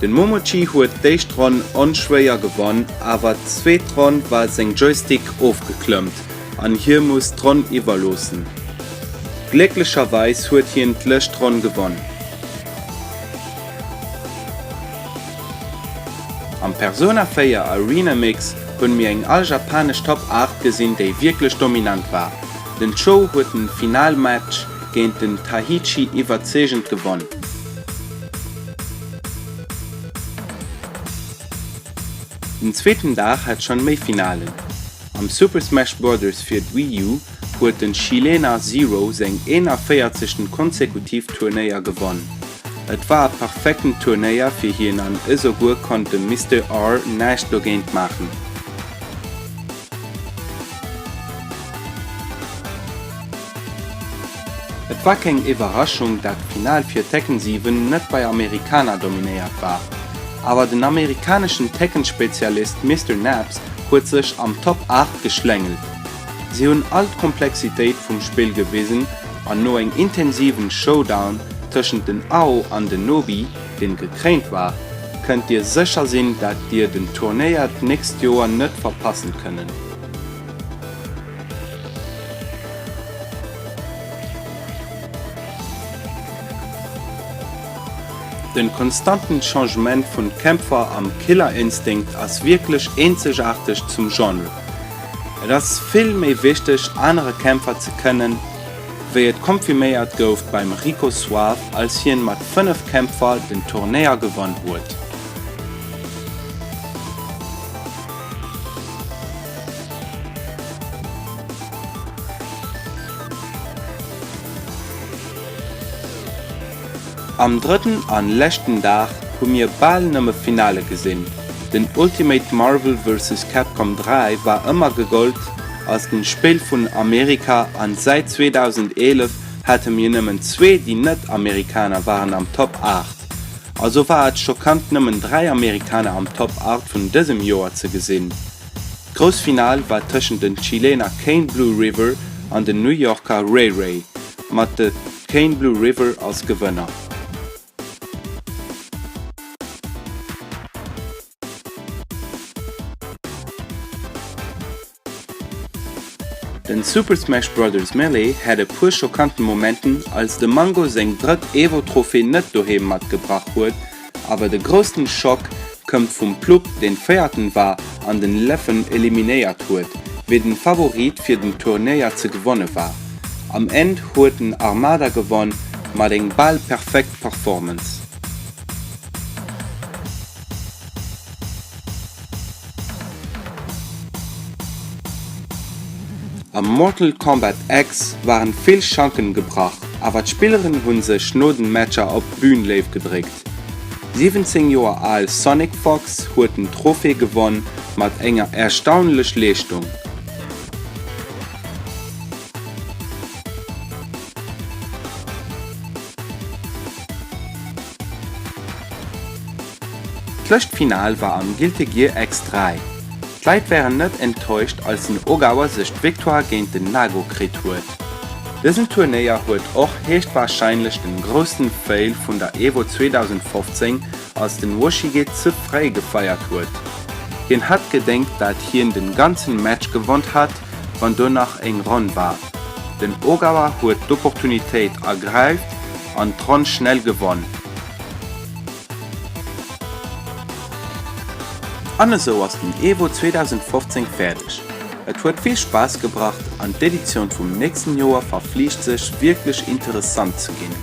Den Momochi huet d'éischt Ronn onschwéier gewonn, awer d'zweet Ronn war seng Joystick ofgeklëmmt an hie muss d'Ronn iwwerloossen. Glécklecherweis huet hien d'lescht Ronn gewonn. Am Persona 4 Arena Mix hunn mir eng al japanesch Top 8 gesinn déi wierklech dominant war. Den Cho huet den Finalmatch géint den Tahichi iwwerzeegend gewonn. Den zweeten Dag hat schonn méi Finalen. Am Super Smash Brothers fir d'Wii U huet den Chilener Zero seng 41. konsekutiv Turnéier gewonn. Et war e perfekten Turnéier fir hien an esouguer konnt de Mister R näischt dogéint maachen. Et war keng Iwwerraschung dat d'Final fir Tekken 7 net bei Amerikaner dominéiert war. Awer den amerikaneschen Tekken-Spezialist Mister Naps huet sech am Top 8 geschlängelt. Si hunn all d'Komplexitéit vum Spill gewisen an no eng intensiven Showdown tëschent den Ao an den Nobi, deen gekréint war, kënnt dir sécher sinn dat dir den Turnéier d'nächst Joer net verpassen kënnen. Den konstanten Changement vun Kämpfer am Killer Instinct ass wierklech eenzegaarteg zum Genre. Et ass vill méi wichteg anere Kämpfer ze kënnen, wéi et konfirméiert gouf beim Rico Suave als hien mat 5 Kämpfer den Turnéier gewonn huet. Am drëtten an leschten Dag hu mir bal nëmme Finale gesinn. Den Ultimate Marvel vs. Capcom 3 war ëmmer gegollt als den Spill vun Amerika an säit 2011 hate mir nëmmen zwee déi net Amerikaner waren am Top 8. Also war et schockant nëmmen 3 Amerikaner am Top 8 vun dësem Joer ze gesinn. D'grouss Finale war tëschent den Chilener Kane Blue River an den New Yorker Ray Ray, mat de Kane Blue River als Gewënner. Den Super Smash Brothers Melee hat e puer schockanten Momenten, als de Mango seng drëtt Evo-Trophée net doheem matgebrach huet Awer de groussen Schock këmmt vum Plupp deen véierten war an den Leffen eliminéiert huet, wéi den Favorit fir den Turnéier ze gewonne war. Am End huet den Armada gewonn mat eng bal perfekt Performance. Am Mortal Kombat X waren vill Schanken gebrach, awer d'Spilleren hunn sech no den Matcher op d'Bühn léif gedréckt. 17 Joer al Sonic Fox huet den Trophée gewonn mat enger erstaunlech Leeschtung. D'lëscht Final war am Guilty Gear X 3. D'Leit waren net enttäuscht als den Ogawa sech d'Victoire géint den Nago kritt huet. Dësen Turnéier huet och héichtwarscheinlech den groussen Fail vun der Evo 2015 als den Woshige ze fréi gefeiert huet. Hien hat gedenkt dat hien den ganzen Match gewonnt hat wann do nach eng Ronn war. Den Ogawa huet d'Opportunitéit ergräift an d'Ronn schnell gewonn. An esou ass den Evo 2015 fäerdeg. Et huet vill Spaass gebracht an d'Editioun vum nächsten Joer verflicht sech wierklech interessant ze ginn.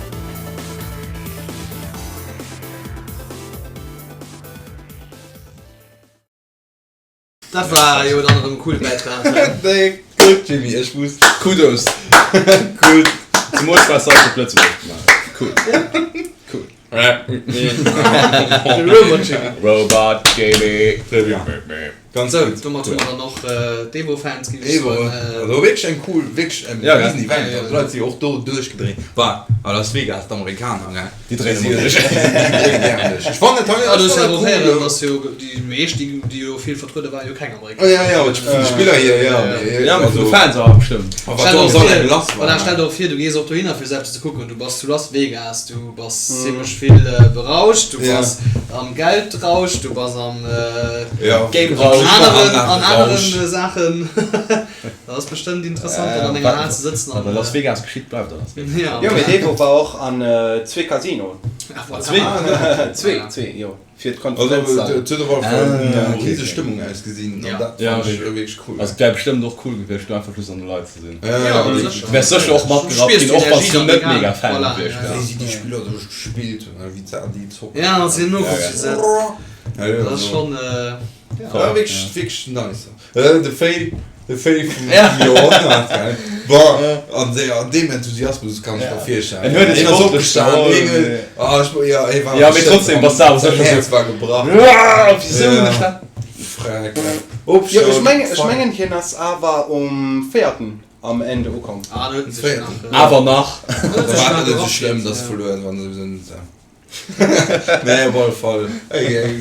Dat war jo dann erëm e coole Bäitrag. Déi gutt Jimmy, ech muss Kudos. Gutt. Zemools war se op Lëtzebuergesch gemaach. Cool. Cool. De Robot Jimmy. Robot Jimmy. Très bien. Ganz gutt. Domat hu mer dann och d'Evo-Fans, géif ech Evo, soen. also wierklech eng cool, wierklech en Ja, gell? riesen Event. Also d'Leit si jo och do duerchgedréint. Bah, a Las Vegas, d'Amerikaner, gell? Déi dréinen emol duerch. Déi dréinen gären duerch. Ech fannen et hei, Ah, du ech hues ja fannen och et héieren, cool. dass jo déi meescht, déi déi jo vill vertruede waren, jo keng Amerikaner Ja, ja, vun de Spiller hier, ja, mee Ja, mee vun de also. Fans awer bestëmmt. A wat Stell do der am och Sall vir, eng lass voilà, war. stell der och vir, du gees och dohinner fir sou eppes ze kucken. Du bass zu Las Vegas, du bass zimlech vill berauscht, du Ja. bass am Geldrausch, du bass am Ja. Gamerausch. aneren, an aneren Rausch. Saachen. Dat ass bestëmmt interessant, dann an enger Hal ze sëtzen Wat a Las Vegas geschitt, bleift a Las Vegas. Ja. Jo, mee d'Evo war och an zwee Casinoen. Ah, voilà. Zwee? Zwee, zwee, jo, fir Also d'Konferenzsall. et huet op alle Fall Ah, no okay, rieseg okay. Stëmmung ausgesinn an Ja. dat Ja, fand ech wierklech cool. Also et wär bestëmmt och cool gewiescht, do einfach just an de Leit ze sinn. Ja, ja, Ja, definitiv. Du wärs sécher och matgerappt Spiers ginn, och wann s d'Energie du dann net egal. mega Fan Voilà, gewiescht ja, ja. Wéi wärs. si déi Spiller do gespillt hunn, wéi d'Saach déi zocken. Ja, an si hunn De Fail vum Joerhonnert, gell? Boah, an de, an deem Enthusiasmus kann ech mer virstellen. En huet et Hien ass sportlech opgestan, geholl, hien huet, mee. ah, ech, ja, hie war Ja, mee bestimmt trotzdem am, bass de awer säin sécher Häerz sou, war gebrach. Uah, wisou hunn Ja, ech dat? Freck, Jo, ech opstoen, mengen, ech fein. mengen hien ass awer um véierten am Ende ukomm. Ah, dann huet en sech nach. Awer nach. Dann huet Da sech war nach et net esou schlëmm, gerafft, dass ja. verluer, wann se sou, ja. Nee, op alle Fall, e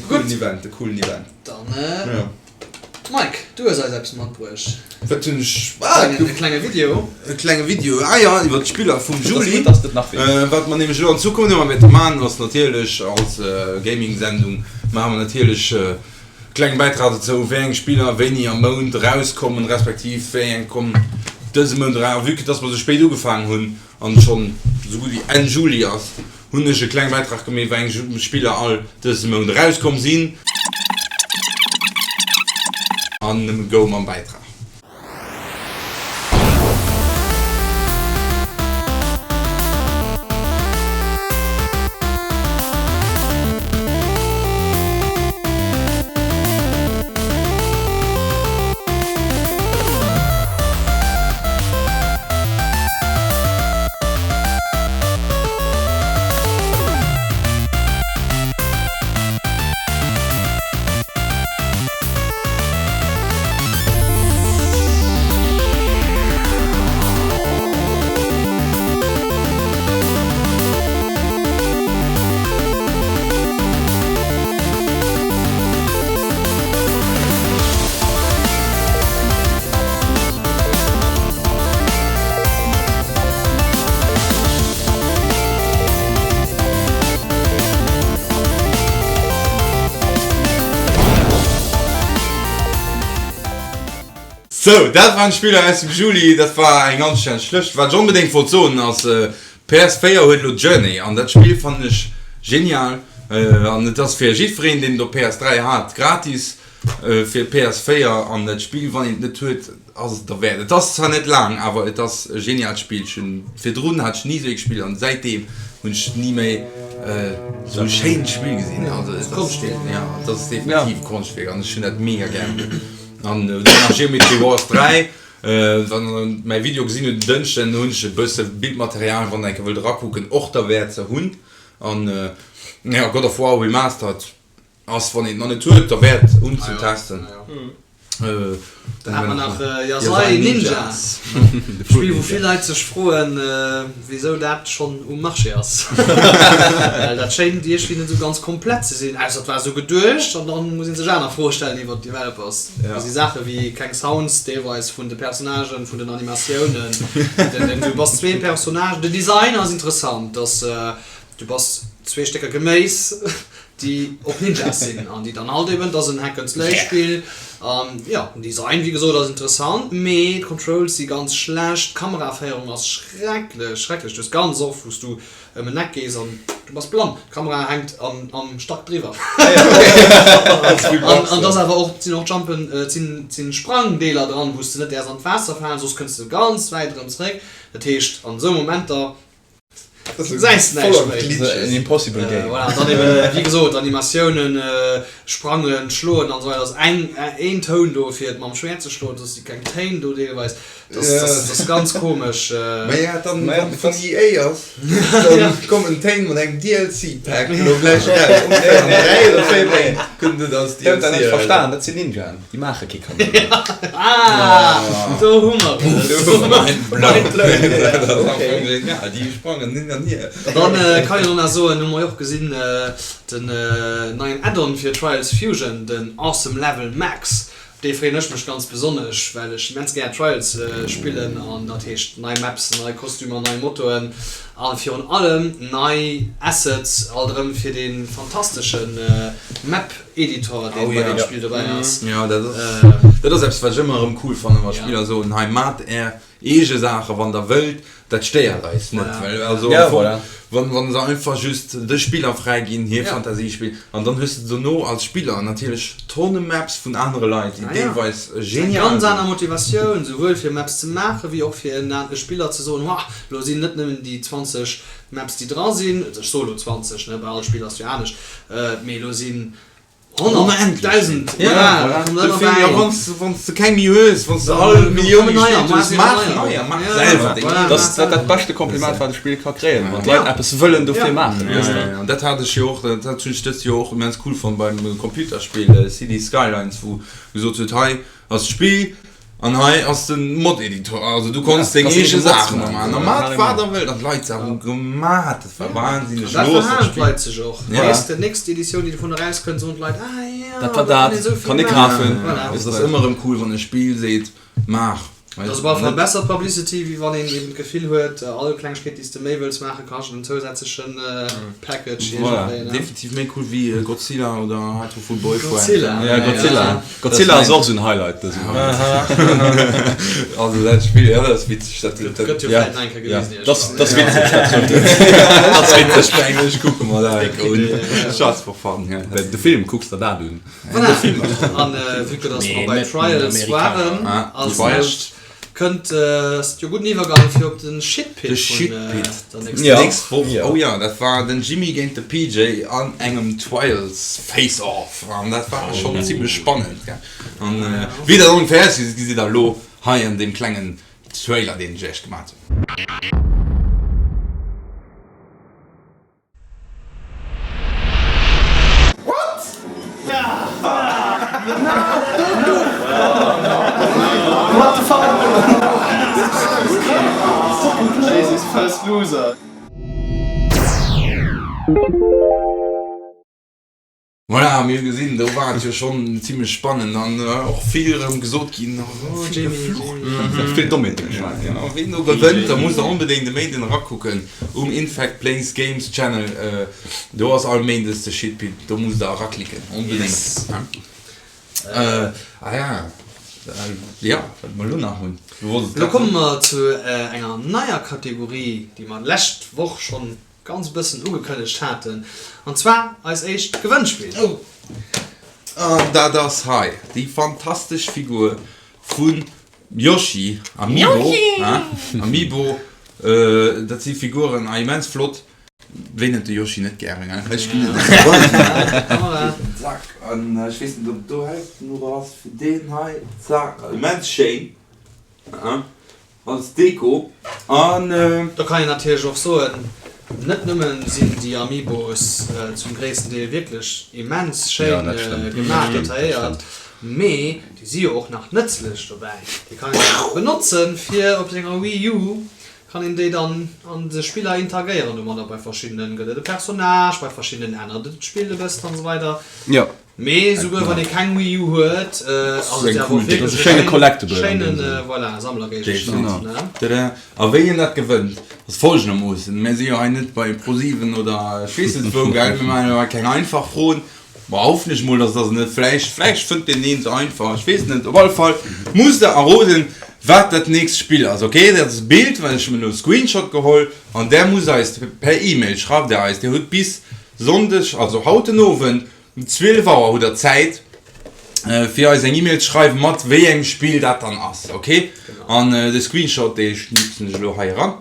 coolen Event, e coolen Event. Dann, Ja. Mike, du hues eis eppes matbruecht. Wat hunn ech? Ah, E klenge Video. E klenge Video, ah jo, iwwer d'Spiller vum Juli. Gutt, dass du et nach weess. Wat mer nämlech elo an Zukunft ëmmer wäerte maachen, ass natierlech als Gaming-Sendung maache mer natierlech e klenge Bäitrag dozou, wéi eng Spiller wéini am Mount erauskommen, respektiv wéi eng kommen dëse Mount eraus. A vue que dass mer esou spéit ugefaangen hunn an et schonn esou gutt wéi Enn Juli ass, hunn ech e klenge Bäitrag gemeet, wei eng Spiller all dëse Mount erauskomm sinn. An nëmme go mam Bäitrag. Sou, dat waren d'Spiller aus dem Juli. Dat war eng anstänneg Lëscht. Wat ech onbedéngt wollt soen ass, PS4 huet elo Journey an dat Spill fannen ech genial an et ass fir jiddwereen deen et op PS3 hat gratis. Fir PS4 an dat Spill wann een et net huet ass et derwäert. Et ass zwar net laang awer et ass e genialt Spill. Ech hunn virdrun hat ech ni esou ee gespill an säitdeem hunn ech ni méi esou e schéint Spill gesinn. Also et ass jo et ass definitiv e Konschtwierk an ech hunn dat mega gär. An dann nach Geometry Wars 3, wann der mäi Video gesinn hutt en Dënschden hunn ech e bësse Bildmaterial wann der eng Kéier wëllt erakucken och derwäert ze hunn. An jo God of War Remastered Ass wann een et nach net huet derwäert unzetesten. Dann hat mer nach Yasai Ninjas, Spill wou vill Leit sech froen wisou dat schonn um Marché ass, well dat schéint iergwéi net esou ganz komplett ze sinn, ausser et war esou geduecht an dann muss ee sech aner Froe stellen iwwer d'Developers. Do si Saache wéi keng Sounds deelweis vun de Personnagen, vun den Animatiounen, du bass zwee Personnagen, den Design ass interessant, dass du bass zwee Stécker Geméis déi och Ninjas sinn an déi dann halt eben, et ass en Hack and Slay Spill an jo, den Design wéi gesot ass interessant, mee d'Controls si ganz schlecht, d'Kameraféierung ass schrecklech, schrecklech, du hues ganz oft wou s du ëm en Eck gees an du bass blann, d'Kamera hänkt am am Stack driwwer an an et ass awer och, et sinn och Jumpen, et sinn et sinn Sprangdeeler dran wou s de net däers an d'Waasser falen, soss kënns de ganz wäit erëm zréck, dat heescht an esou Momenter Gesäis näischt méi. En impossible game. Voilà, dann eben, wéi gesot, Animatiounen, Sprangen, Schloen an esou weider. Ass eng, een Toun do fir et mam Schwäert ze schloen, soss si keng Téin do deelweis. Dat ass, dat ass ganz komesch. Maja, dann, wann et vun EA ass, dann kommen Téin mat engem DLC-Pack elo gläich eraus. Ongeféier an 3 oder 4 Méint kënnt et als Dir hutt dat DLC net eraus. verstan, dat sinn Ninjaen, déi maache kee Kaméidi. Ah, do hu mer et. Mind blown. Dat ass am Fong genial, déi sprangen hin an hier. Dann kann een och nach soen, hu mer jo och gesinn, den neien Add-on fir Trials Fusion, den Awesome Level Max. Op dee freeën ech mech ganz besonnesch, well ech immens gär Trials spillen an dat heescht nei Maps, nei Kostümer, nei Motoen a virun allem nei Assets, alt erëm fir dee fantastesche Map Editor, dee bei deem Spill dobäi ass. Jo, dat ass, dat ass eppes, wat ech ëmmer erëm cool fannen, wa Spiller soen, hei maacht är eege Saachen, wann der wëllt, dat stéiert eis net. Well also am Fong, wann, wann se einfach just de Spiller fräi ginn, hir Fantasiespill, an dann hues de dono als Spiller natierlech Tonne Maps vun anere Leit, déi deelweis genial Eng ganz sinn. aner Motivatioun, souwuel fir Maps ze maachen, wéi och fir en Spiller ze soen, Wah, lo sinn net nëmmen déi 20 Maps, déi dra sinn, ech soe lo 20, ne, bei all Spill ass jo anescht, mee lo sinn. 100, 1000, voilà, kommt ëmmer bäi. Ja, wann s de keng méi hues, wann s de all Millioun gespillt hues, maach neier, maach selwer deng eegen. Dat ass dat beschte Kompliment, wat e Spill ka kréien, wann d'Leit eppes wëllen dofir maachen, weess de. An dat hat ech jo och, dat hunn ech dëst Joer och immens cool fonnt beim Computerspill Cities Skylines, wou gesot huet, hei ass d'Spill, An hei ass den Mod-Editor, also du konns deng eege Saachen do maachen a mat wat der wëllt an d'Leit hu gemat, dat war wahnsinneg. An dat verhalen d'Leit sech och, weess de, nächst Editioun déi dovun erauskënnt, soen d'Leit, ah jo, dat war dat, kann ee kafen. Voilà. Et ass ëmmer erëm cool wann e Spill seet, maach. Dat ass op alle Fall besser Publicity wéi wann een eben d'Gefill huet, all Klengegkeet déi s de méi wëlls maachen, kascht en zousätzlechen Package Voilà, iergendwéi, ne? definitiv méi cool wéi Godzilla oder Hatoful Boyfriend. Godzilla, Ja, Godzilla. Godzilla ass och esou en Highlight dëse Mount. Also dat Spill, ja dat ass witzeg, dat, dat, Gëtt jo Ja, vläit nach eng Kéier ja, gewisen dat ass, dat ass witzeg, dat trëfft et. Dat ass witzeg, mengen ech, kucke mer dat eng Kéier un. Just for fun, ja. De Film kucks der dat un. Voilà, an vue que dass mer bei Trials waren, als lescht kënnt, ass et jo gudden Iwwergang fir op de Shitpit De vun Shitpit der nächster Woch. Nächst Woch, oh jo, dat war den Jimmy géint de PJ an engem Trials Face-Off an dat war schonn zimlech spannend, gell. An wéi dat ongeféier ausgesinn huet, gesitt der elo hei an deem klengen Trailer, deen ech iech gemaat hunn. Voilà, mir hu gesinn, do war et jo schonn zimlech spannend an och vill erëm gesot ginn, vill geflucht, vill Dommheete geschwat. Jo, ween do gewënnt, da musst der onbedéngt e Méinden erakucken um Infect Plays Games Channel. Do ass all Méindes de Shitpit, do musst der eraklicken, onbedéngt. Ah ja, jo, wat mer elo nach hunn, du wollts et grad Elo komme mer zu enger neier Kategorie, déi mer d'lescht Woch schonn ganz bëssen ugekënnegt haten, an zwar eis éischt Gewënnspill. Oh, an dat ass hei déi fantastesch Figur vu Yoshi, Amiibo, Amiibo, dat si Figuren, ah immens flott. Wéi net de Yoshi net gären, gell? Ech ginn et Kamera. Zack, an ech weess net ob do hei oder ass fir deen hei, zack, immens schéin. Als Deko an. Do kann een natierlech och soen, net nëmmen sinn déi Amiibos zum gréissten Deel wierklech immens schéin gemaach, detailléiert, mee déi si jo och nach nëtzlech dobäi. Déi kann een och benotzen, fir op senger Wii U kann een déi dann an de Spiller interagéieren domadder. Bei verschiddenen gëtt et e Personnage, bei verschiddenen ännert et d'Spill e bëssen an esou weider. Mee souguer wann ee keng Wii U huet, ass et awer och wierklech e schéinen, voilà, Sammlergéigestand, ne? A wéi een dat gewënnt, ass folgendermoossen, Mär si jo hei net bei ProSieben oder ech weess net wou, gell? Mir maachen jo hei keng einfach Froen. Bon, hoffen ech mol, dass dat net, vläicht, vläicht fënnt deen een se einfach, ech weess net. Op alle Fall musst der erroden, wat dat nächst Spill ass, ok? Dat ass e Bild, well ech hu mir elo e Screenshot geholl, an där musst eis per E-Mail, schreift der eis, dir hutt bis Sonndeg, also haut den Owend, Um 12 Auer hutt der Zäit fir eis eng E-Mail ze schreiwen mat wéi engem Spill dat dann ass, ok? An de Screenshot dee schnipsen ech elo hei eran.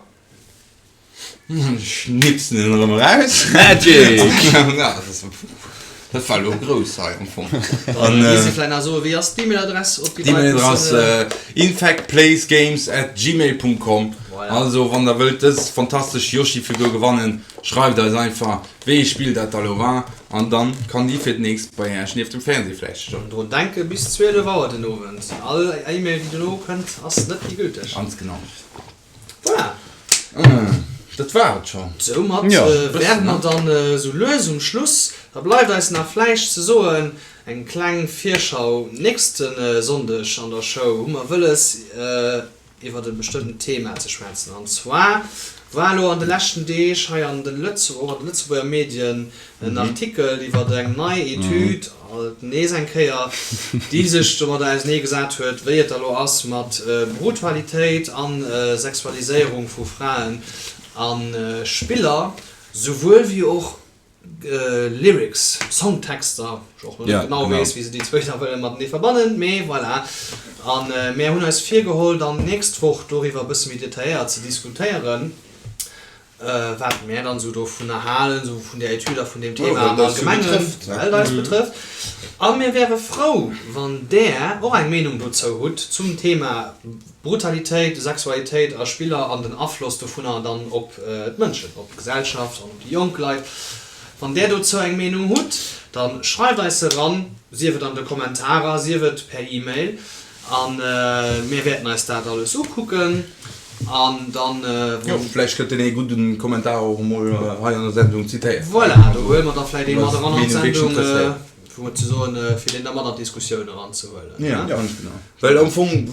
Schnipsen en erëm eraus. Magic! Dat war elo grouss hei am Fong. An misst ee vläicht nach soen, wéi ass d'E-Mail-Adress op déi D'E-Mail ass infectplaysgames at gmail punkt com. Also wann der wëllt dës fantastesch Yoshi-Figur gewannen, schreift eis einfach. Wéi ee Spill dat da lo war, an dann kann déi fir d'nächst bei Äech nieft dem Fernseh vläicht stoen. An drun denke bis 12 Auer den Owend. All E-Mail déi dono kënnt ass net méi gülteg. Ganz genau. Voilà. Dat war et schon. Soumat wäre mer dann esou lues um Schluss. Da bleift eis nach vläicht ze soen, eng kleng Virschau, nächste Sonndeg an der Show hu mer wëlles, iwwert e bestëmmten Thema ze schwätzen. An zwar war elo an de leschten Deeg hei an de Lëtz-, och an de Lëtzebuerger Medien en Artikel iwwert eng nei Etüd, alt nees eng Kéier, déi sech domadder ausenee gesat huet, wéi et da lo ass mat Brutalitéit a Sexualiséierung vu Fraen a Spiller, souwuel wéi och Lyrics, Songtexter, wou ech och nach net genau weess, wéi se déi zwéi da wëlle matenee verbannen, mee voilà. A mär hunn eis virgeholl, dann nächst Woch doriwwer e bësse méi detailléiert ze diskutéieren. wat mär dann esou dovunner halen, esou vun där Etüd a vun deem Thema am Allgemengen, well et eis betrëfft. A mir wäre frou, wann Där och eng Meenung dozou hutt zum Thema Brutalitéit, Sexualitéit a Spiller an den Afloss dovunner dann op d'Mënschen, op d'Gesellschaft an op déi jonk Leit. Wann Där dozou eng Meenung hutt, da schreift eis se eran, sief et an de Kommentarer, sief et per E-Mail. A mir wäerten eis dat alles ukucken an dann. Jo, vläicht gëtt deen ee gudden Kommentar och emol hei an der Sendung zitéiert. Voilà, do huele mer da vläicht ee mat eran an d'Sendung, fir ze soen, fir deen da mat an d'Diskussioun eranzehuelen. Jo, ganz genau. Well am Fong,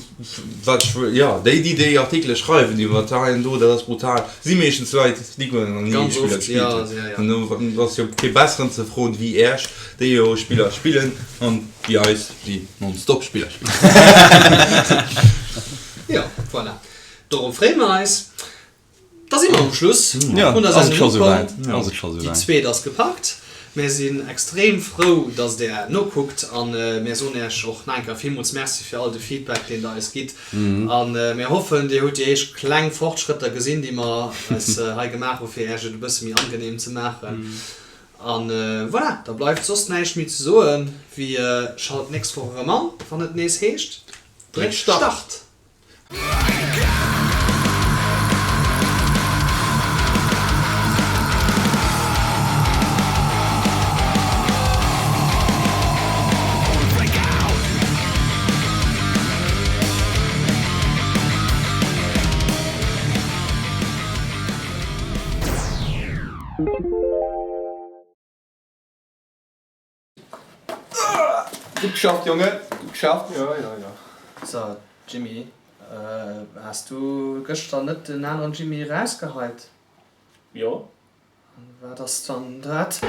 wat ech wëll, jo, déi, déi déi Artikele schreiwen iwwer hei an do, dat ass brutal, si meeschtens Leit, déi guer nach ni Spiller gespillt hunn. An do ass jo kee besseren ze froen wéi Äech, déi jo Spiller spillen an déi eis, déi nonstop Spiller spillen. Jo, voilà. Dorop freeë mer eis. Da si mer um Schluss vun der Sendung ukomm. Déi zweet ass gepackt. Mir sinn extrem frou, dass der nokuckt a mir soen Iech och nach eng Kéier villmools Merci fir all de Feedback, deen der eis gitt. A mir hoffen, dir hutt déi éischt kleng Fortschrëtter gesinn, déi mer eis hei gemaach hu fir Iech et e bësse méi angenehm ze maachen. A voilà, da bleift soss näischt méi ze soen, wéi schalt d'nächst Woch erëm an, wann et nees heescht, Dréck Start! Gutt geschafft, Jongen, gutt geschafft. Jo, jo, jo. So, Jimmy, has du gëschter net den aneren Jimmy erausgeheit? Jo. An wat ass dann dat?